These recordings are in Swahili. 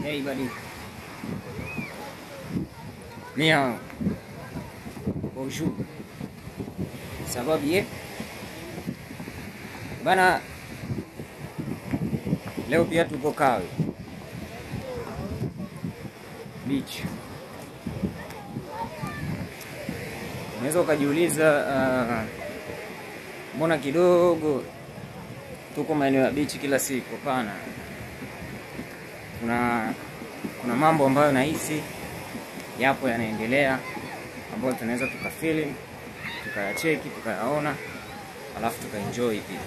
Hey buddy. Ni hao. Bonjour. Ça va bien? Bana, leo pia tuko Kawe Beach. Unaweza ukajiuliza mbona kidogo tuko maeneo ya beach kila siku? Hapana. Kuna mambo ambayo nahisi yapo yanaendelea ambayo tunaweza tukafeel, tukayacheki, tukayaona, alafu tukaenjoy pia.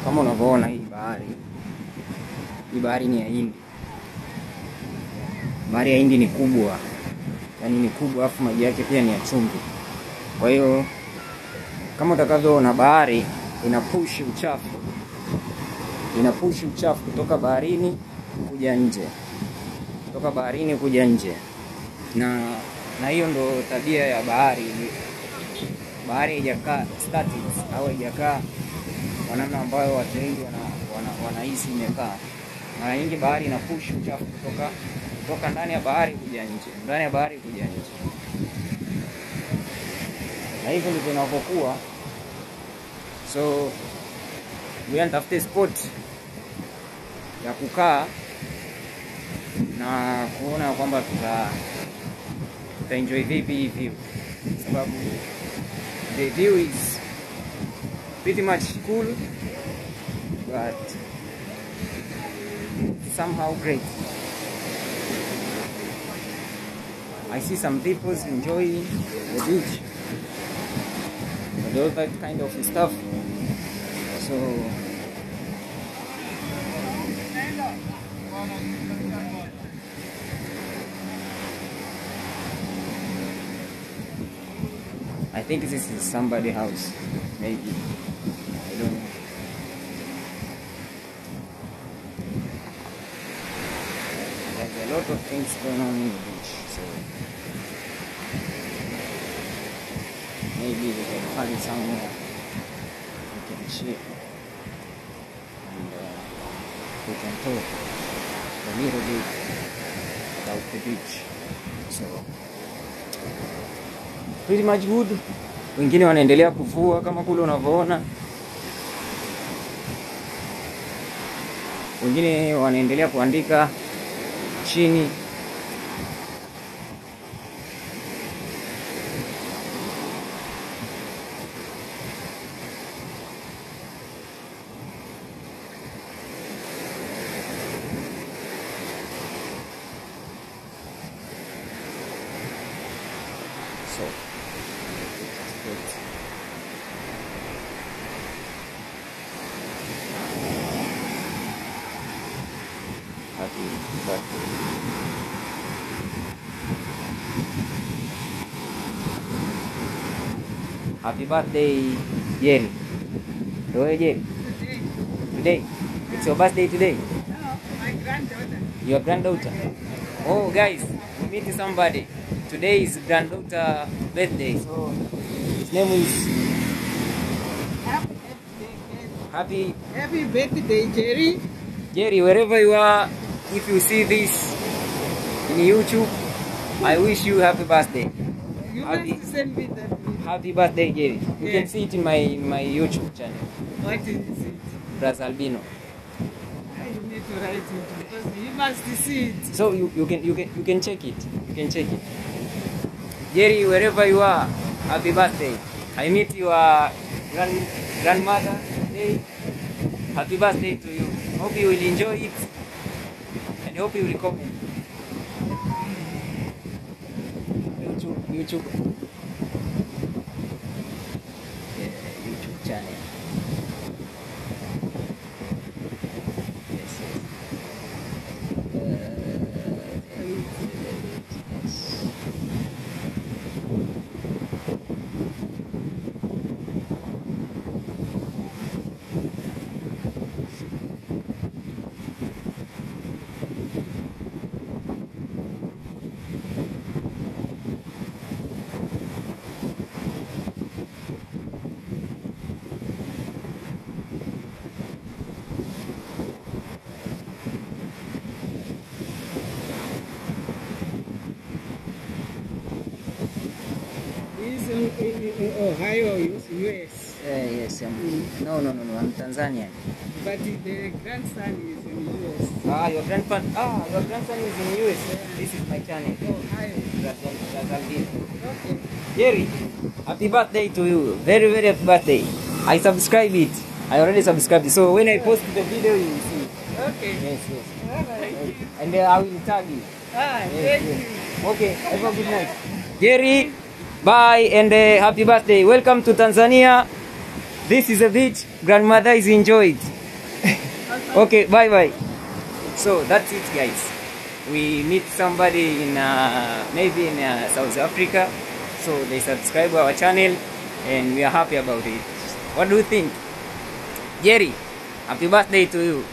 Kama unavyoona hii bahari ni ya Hindi. Bahari ya Hindi ni kubwa, yaani ni kubwa, afu maji yake pia ni ya chumvi. Kwa hiyo kama utakavyoona bahari inapush uchafu, inapush uchafu kutoka baharini kuja nje, kutoka baharini kuja nje. Na hiyo ndo tabia ya bahari. Bahari haijakaa static au haijakaa kwa namna ambayo watu wengi wanahisi imekaa. Mara nyingi bahari inapush uchafu kutoka ndani ya bahari kuja nje, ndani ya bahari kuja nje. Na hivyo ndivyo inavyokuwa. So we nitafute spot ya kukaa na kuona kwamba tuta enjoy vipi hii view, sababu the view is pretty much cool but somehow great. I see some people enjoying the beach and all that kind of stuff. So I think this is somebody's house, maybe. I don't know. There's a lot of things going on in the beach, so maybe we can find somewhere we can chill and we can talk a little bit about the beach. So pretty much good. Wengine wanaendelea kuvua kama kule unavyoona. Wengine wanaendelea kuandika chini. So just happy birthday. Happy birthday, Jerry. Today, Jerry. Today. It's your birthday today. No, my granddaughter. Your granddaughter. Oh, guys, we meet somebody. Today is granddaughter birthday. So his name is Happy Happy birthday, Jerry. Jerry, wherever you are, if you see this in YouTube, I wish you happy birthday. You happy, must send me that video. Happy birthday, Jerry. You yeah. can see it in my YouTube channel. What is it? Braz Albino. I need to write it because you must see it. So you can check it. You can check it. Jerry, wherever you are, happy birthday. I meet your grandmother today. Happy birthday to you. Hope you will enjoy it and hope you will comment. YouTube. Yeah, YouTube channel. Yes, yes. Yes. Ohio, US. Yes, I'm, no, no, no, no, I'm Tanzanian. But the grandson is in US. Ah, your grandpa, ah, your grandson is in US. This is my channel. Ohio. Brazil. Okay. Jerry, happy birthday to you. Very, very happy birthday. I subscribe it. I already subscribed it. So when I post the video, you will see. Okay. Yes, yes. All right. And then I will tag you. Ah, Yes, thank yes. you. Okay, have a good night. Jerry, bye and happy birthday. Welcome to Tanzania. This is a beach. Grandmother is enjoyed. Okay, bye bye. So that's it, guys. We meet somebody in maybe in South Africa. So they subscribe our channel and we are happy about it. What do you think? Jerry, happy birthday to you.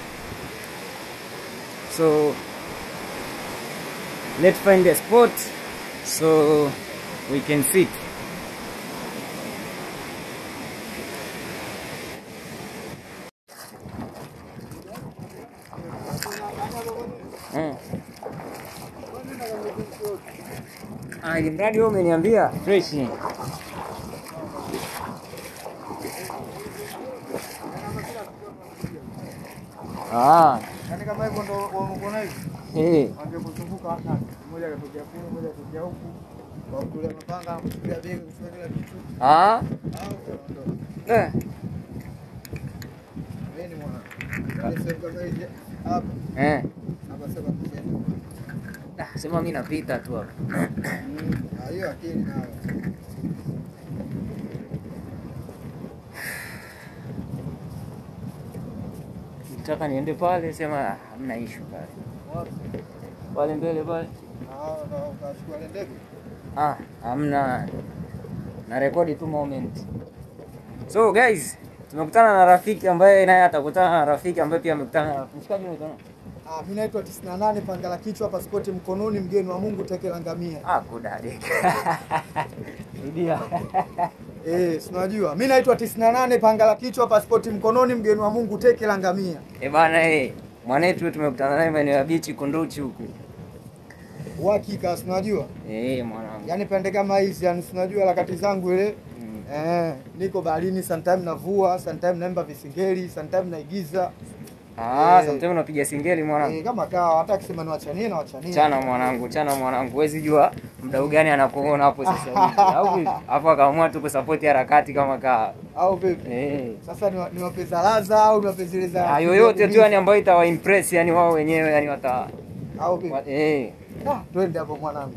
So let's find a spot so we can sit. Ah, ili mradi wewe umeniambia fresh. Ah, Yaani kama hivyo ndo uko na hivi. eh. Wangekuzunguka watatu. Mmoja akatokea kule, mmoja akatokea huku. Wakulia mapanga, kulia begi, kuchukua kila kitu. Ah, Au wanaondoka. eh. Mimi ni mwana. Yaani sehemu kama hizi hapa, Eh. hapa sasa kucheza. Ah, sema mimi napita tu hapa. Ah, hiyo akili nayo. Nataka niende pale, sema ah, hamna issue pale. Wapi? Pale mbele pale. Ah, na ukachukua ile ndege. Ah, hamna. Na rekodi tu moment. So guys, tumekutana na rafiki ambaye naye atakutana na rafiki ambaye pia amekutana na mshikaji unaitwa nani? Ah, mimi naitwa 98 panga la kichwa, pasipoti mkononi, mgeni wa Mungu teke la ngamia. Ah, kudadeka. Rudia. Eh, si unajua. Mimi naitwa 98 panga la kichwa, pasipoti mkononi, mgeni wa Mungu teke la ngamia. Eh bana eh, mwanetu tumekutana naye maeneo ya bichi Kunduchi huku. Uhakika, si unajua. Eh, mwanangu. Yaani pande kama hizi, yani si unajua harakati zangu ile. Mm. Eh, niko baharini, sometime navua, sometime naimba visingeli, sometime naigiza. Ah, Eh. sometimes unapiga singeli mwanangu. Eh, kama kawa hata akisema niwachanie na wachanie. Chana mwanangu, chana mwanangu, huwezi jua mdau gani anakuona hapo sasa hivi. Au vipi? Hapo akaamua tu kusupport harakati kama kaa. Au vipi? Eh. Sasa niwape za laza au niwape zile za Ah, yoyote tu yani ambayo itawa impress yani wao wenyewe yani wata au vipi? eh. Ah, twende hapo mwanangu.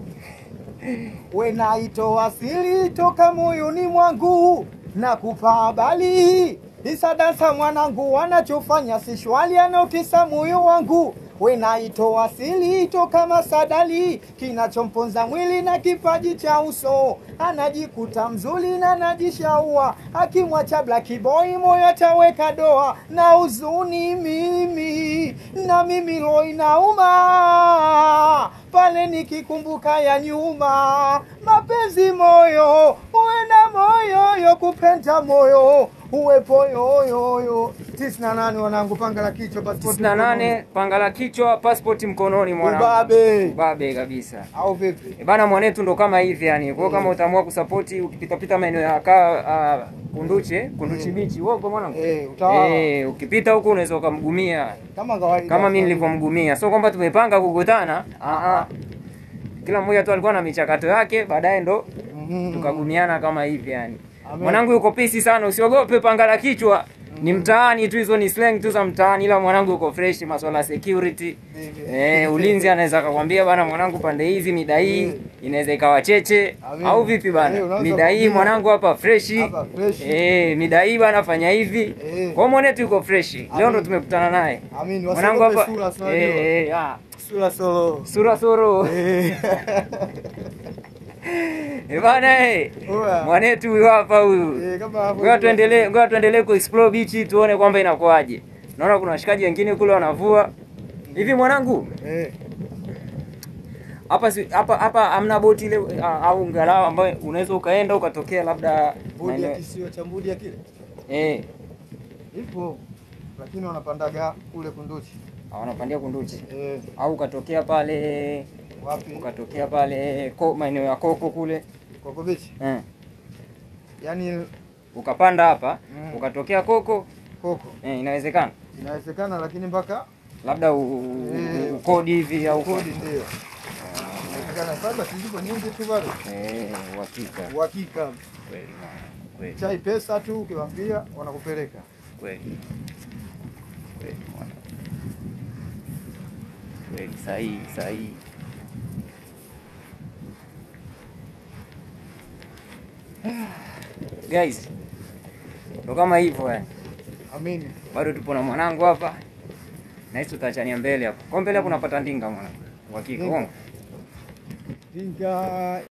We naitoa siri toka moyoni mwangu na kupa habari Isa dansa mwanangu, wanachofanya si shwali, anaotisa moyo wangu. We naitoa siri toka masadali, kinachomponza mwili na kipaji cha uso, anajikuta mzuri na anajishaua, akimwacha Black Boy moyo ataweka doa, na huzuni mimi na mimi roho inauma pale nikikumbuka ya nyuma, mapenzi moyo uwe na moyo yo kupenda moyo uwepo yoyoyo. 98 wanangu, panga la kichwa, pasipoti 98 panga la kichwa, passport mkononi mwanangu. Ubabe. Ubabe kabisa. au vipi? E bana mwanetu ndo kama hivi yani. Kwa hiyo kama utaamua kusapoti ukipita pita maeneo ya kaa Kunduchi, Kunduchi Beach, uongo mwanangu? Eh, utawala. Eh, ukipita huko unaweza ukamgumia Kama kawaida. kama mimi nilivyomgumia. Sio kwamba tumepanga kukutana. Ah ah. Kila mmoja tu alikuwa na michakato yake, baadaye ndo tukagumiana kama hivi yani. Amen. Mwanangu yuko pisi sana, usiogope panga la kichwa. Ni mtaani tu, hizo ni slang tu za mtaani, ila mwanangu yuko fresh, masuala ya security. Eh, ulinzi anaweza akakwambia bana mwanangu pande hizi mida hii inaweza ikawa cheche Amen. au vipi bana? Eh, unaweza Mida hii kuambia. mwanangu hapa fresh. Hapa fresh. Eh, mida hii bana fanya hivi. Eh. Kwa hiyo mwanetu yuko fresh. Leo ndo Amen. tumekutana naye. Amin, Mwanangu wasiogope hapa sura, si unajua. eh, eh, ah, Sura solo. sura soro. Eh. Eh bana eh. Oya. Mwanetu huyu hapa huyu. Eh, kama hapo. Ngoja tuendelee ku explore beach tuone kwamba inakuaje. Naona kuna washikaji wengine kule wanavua. Hivi mwanangu, Eh. hapa hapa hapa hamna boti ile au ngalawa ambayo unaweza ukaenda ukatokea labda Budi ya maeneo- kisiwa cha Mbudia kile. eh, Ipo. Lakini wanapandaga kule Kunduchi. wanapandia Kunduchi Eh, au ukatokea pale wapi? ukatokea pale maeneo ya Koko kule Koko Beach. eh. Yaani ukapanda hapa ukatokea Koko Koko. Inawezekana. Inawezekana, lakini mpaka labda ukodi hivi au kodi ndio. Inawezekana sasa zipo nyingi tu bado. Uhakika. Uhakika. Kweli mwana. Kweli. Chai pesa tu ukiwaambia wanakupeleka. Kweli. Kweli mwana. Kweli sahihi, sahihi. Guys, ndo kama hivyo yani. Amini. Bado tupo na mwanangu hapa. Na hizo tutaachania mbele hapo. Kwa mbele hapo unapata ndinga mwanangu. Uhakika. Ndinga.